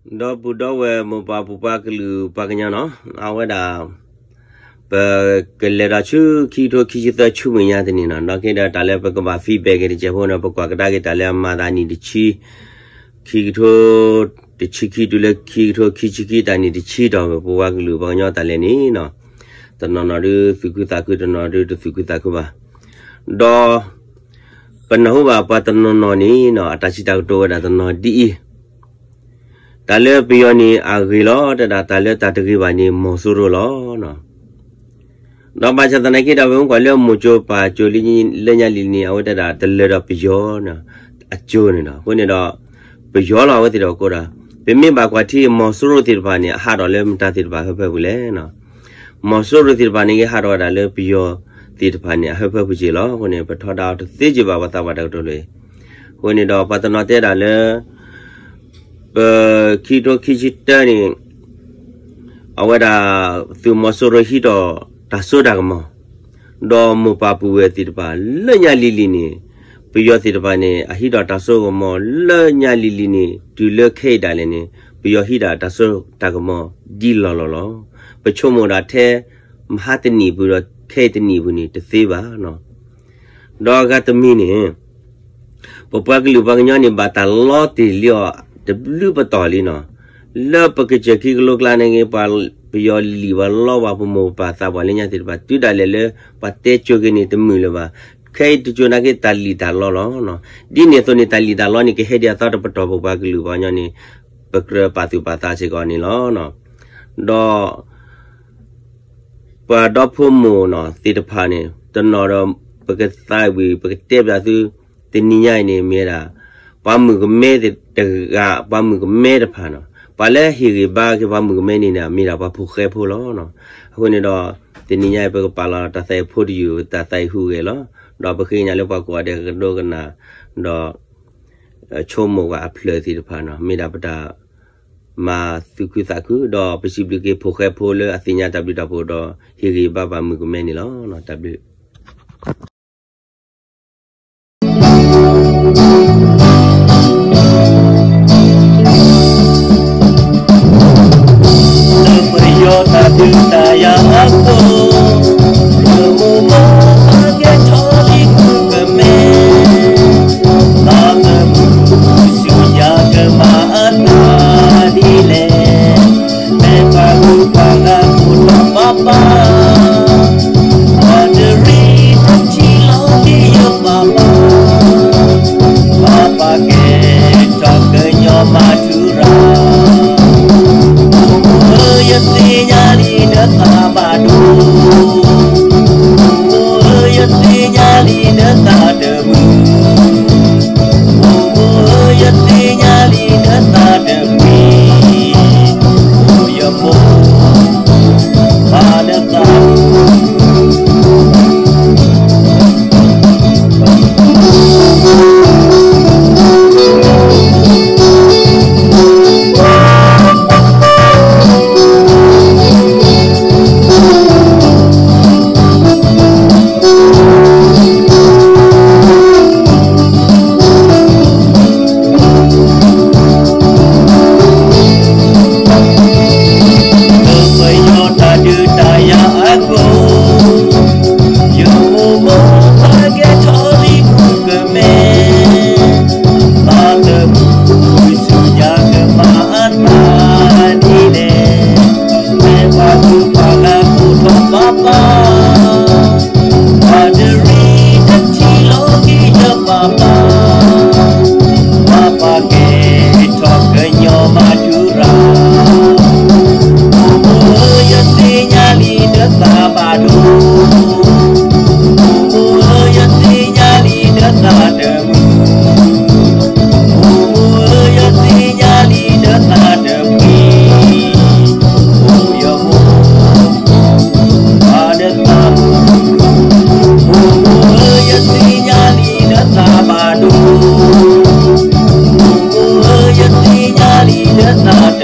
ဒီပုၢ်ဒီဝဲၢ်မိၢ်ပၢ်ပပှၤကလုာ်ပှၤကညီနီၤ, အဝဲဒၣ် ပကလဲၤဒီးဆူခံကထိခံဆံသၢဆူမဲာ်ညါတနံၤနီၤ, ဒီးက့ဒီးတၢ်လၢပကဘၣ် feedback က့ၤတစဲးဖိန့ၣ် ပကွၢ်ကဒါက့ၤတၢ်လၢအမၤသးနံၣ်တဆံ, ခံကထိ တဆံခံတုၤလၢခံကထိခံဆံခံတၢ်နံၣ်တဆံတီၢ် ပပှၤကလုာ်ပှၤကညီတၢ်လဲၤန့ၣ်နီၤ, တနီၤနီၤဒုးသူၣ်ခုသးခု တနီၤဒုးတသူၣ်ခုသးခုဘၣ်. ဒီး ပနၢ်ဟူဘၣ်ပှၤတနီၤနီၤန့ၣ်နီၤ အတၢ်စံးတၢ်ကတိၤဝဲဒၣ်တနီၤဒ်အံၤ, တၢ်လၢပယီၤန့ၣ်အဂ့ၤလီၤ, တဒၣ်တၢ်လၢတၢ်တဂ့ၤဘၣ်န့ၣ် မီၤစိရိၤလီၤ. ဒီးဘၣ်ဆၣ်သနာ်က့ဒီး ပမ့ၢ်ကွၢ်လၢမိၢ်ကၠိပၢ်ကၠိလၢညါလံၤန့ၣ် အဝဲတဒၣ်တလၢၤဒီးပယီၤ အကၠိန့ၣ်ဒီး အဃိန့ၣ်ဒီး ပယီၤလီၤအဝဲသ့ၣ်ဒီးကိးဒီး ပမ့ၢ်ဘၣ်ကွၢ်ထံ မီၤစိရိၤသ့ၣ်တဖၣ်န့ၣ် အဟးထီၣ်လၢမတၤသ့ၣ်တဖၣ်ဟၢဖၢပူၤလဲၣ်နီၤ. မီၤစိရိၤသ့ၣ်တဖၣ်န့ၣ် ကဟးထီၣ်ဝဲဒၣ်လၢပယီၤသ့ၣ်တဖၣ်န့ၣ် အဟၢဖၢပူၤက့ၤလီၤ. အဃိန့ၣ် ပထီဒါအီၤတသ့က့ၤဘၣ် ပှၤသးပှၢ်တၢ်ကတိၤလၢ အဃိန့ၣ်ဒီး ပှၤတနီၤတဲဒၣ်လၢ ပခံကထိခံဆံတၢန့ၣ် အဝဲဒၣ် သုးမီၤစိရိၤဟံးထီၣ်တၢ်စိတၢ်ကမီၤ ဒီးမိၢ်ပၢ်ပုၢ်ဝဲၢ်သ့ၣ်တဖၣ် လၢညါလံၤလံၤန့ၣ် ပယီၤသ့ၣ်တဖၣ်န့ၣ် အဟံးထီၣ်တၢ်စိကမီၤ လၢညါလံၤလံၤန့ၣ် တုၤလၢခဲအံၤဒၣ်လဲာ်န့ၣ် ပယီၤဟံးဒၣ်တၢ်စိတၢ်ကမီၤဒ်လီၢ်လီၢ်လီၤ. ပဆိကမိၣ်ဒၣ်ထဲ မဟါတနံၣ်ပူၤဒီးခဲအံၤတနံၣ်ပူၤန့ၣ် တသ့ဘၣ်နီၤ. ဒီးအဂၤတမံၤန့ၣ် ပပှၤကလုာ်ပှၤကညီန့ၣ် ဘၣ်တၢ်လီတ့ၢ်လံအီၤတဘျုးပတီၢ်လံနီၤ. လၢပကစၢၢ်ခံကလိကျါန့ၣ်ဂ့ၤ ပှၤပယီၤလံၣ်ပှၤလီပှၤပမိၢ်ပၢ်သးပှၢ်လၢညါသ့ၣ်တဖၣ် တုၤဒၣ်လဲာ်လၢ ပှၤတဲကၠိက့ၤန့ၣ်တမုာ်လၢၤဘၣ်. ခဲအံၤတကၠိနာ်က့ တၢ်လံၣ်တၢ်လီလီၤ. ဒ်န့ၣ်အသိးန့ၣ် တၢ်လံၣ်တၢ်လီန့ၣ် ကဟဲဒံးအသီတပတီၢ် ပပှၤကလုာ်ပှၤကညီန့ၣ် ပကြၢးပာ်သူၣ်ပာ်သးစ့ၢ်ကီးန့ၣ်လီၤ. ဒီး ပှၤဒီဖိမိၢ်နီၤသ့ၣ်တဖၣ်န့ၣ် တနီၤဒီး ပကသးဝံၣ် ပကတဲဘၣ်သု တနံၤညါအံၤန့ၣ် မ့ၢ်ဒၣ် ပှၤမုၣ်ကမဲတဂၤ ပှၤမုၣ်ကမဲတဖၣ်နီၤ ပှၤလၢဟ့ၣ်ဂံၢ်ဘါက့ၤပှၤမုၣ်ကမဲန့ၣ် မ့ၢ်ဒၣ်ပှၤဖိဃဲဖိလီၤ. အဃိန့ၣ်ဒီး တနံၤညါအံၤ ပကပာ်လီၤတၢ်သးအံၤဖိတယုၢ် တၢ်သးအံၤဟူးဂဲၤလီၤ. ဒီးပဃ့ကညးလၢပှၤကိးဂၤဒဲး ကဒိကနၣ် ဒီး ဆိကမိၣ်ဝဲအဖျၢၣ်သ့ၣ်တဖၣ်နီၤ မ့ၢ်ဒၣ်ပတၢ်မၤသူၣ်ခုသးခု ဒီးပစံးဘျုးက့ၤဖိဃဲဖိလၢအသ့ၣ်ညါတၢ်ဘျုးတၢ်ဖှိၣ်ဒီး ဟ့ၣ်ဂံၢ်ဘါပှၤမုၣ်ကမဲန့ၣ်လီၤ. တၢ်ဘျုး လၢပယီၤတၢ်ဒုးတၢ်ယၤအဃိ ပမိၢ်မိၢ်ပၢ်ကဲထီၣ်လံမုၣ်ကမဲ ဘၣ်မုၢ်ဆူညါကမၤအသးဒ်လဲၣ် ဖဲပှၤဂုၤပှၤဂၤကိးထီၣ်ပၢ်ပၢ် ပှၤတရံးတထံၣ်လီၤက့ၤယပၢ်ပၢ် ပၢ်ပၢ်ကဲထီၣ်ကညီမၤထူရၤ မိၢ်မိၢ်ဧၢ ယသ့ၣ်ညါလံနသးဘၣ်ဒိ မိၢ်မိၢ်ဧၢ ယသ့ၣ်ညါလံနသးတမုာ် မိၢ်မိၢ်ဧၢ ယသ့ၣ်ညါလံနသးတမုာ် မိၢ်မိၢ် ယမိၢ် ဘၣ်နသး ပယီၤတၢ်ဒုးတၢ်ယၤအဃိ ယမိၢ်မိၢ်ပၢ်ကဲထီၣ်လံမုၣ်ကမဲ ဘၣ်မုၢ်ဆူညါကမၤအသးဒ်လဲၣ် ဖဲပှၤဂုၤပှၤဂၤကိးထီၣ်ပၢ်ပၢ် ပှၤတရံးတထံၣ်လီၤက့ၤယပၢ်ပၢ် ပၢ်ပၢ်ကဲထီၣ်ကညီမၤထူရၤ မိၢ်မိၢ်ဧၢ ယသ့ၣ်ညါလံနသးဘၣ်ဒိ မိၢ်မိၢ်ဧၢ ယသ့ၣ်ညါလံနသးတမုာ် မိၢ်မိၢ်ဧၢ ယသ့ၣ်ညါလံနသးတမုာ် မိၢ်မိၢ် ယမိၢ် ဘၣ်နသး မိၢ်မိၢ်ဧၢ ယသ့ၣ်ညါလံနသးဘၣ်ဒိ မိၢ်မိၢ်ဧၢ ယသ့ၣ်ညါလံနသးတ